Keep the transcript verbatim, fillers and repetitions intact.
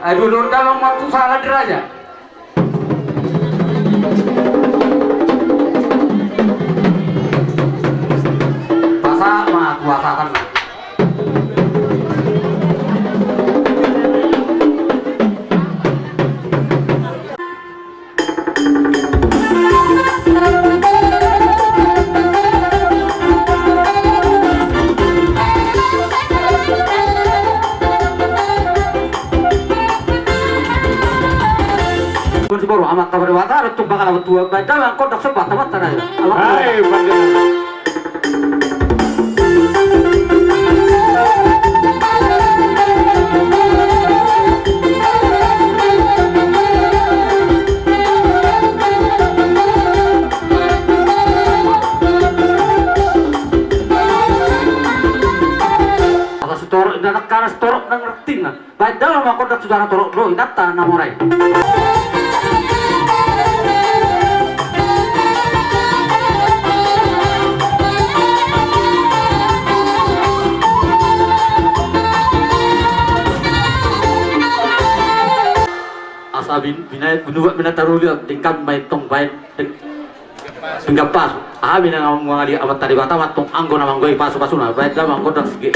Aduh, dor damang ma tu sala di raja. Pasahat ma tu pasahat. Siboru, amanta Debata, tumpak ala betua, badan kondok sempat, teman tanah. Hai, badan. Apa setor, dah kalah setor, nang retina. Baen damang ma kondok tu jala torop do inanta na mora i. Asa bin-, binaen, binuat, binaen taruli, dengkan main tong baen. Pinggan pasu. Aha, minang amang mangadi amanta Debata ma tong anggo na manggoi pasu-pasuna. Baen damang kondok sige.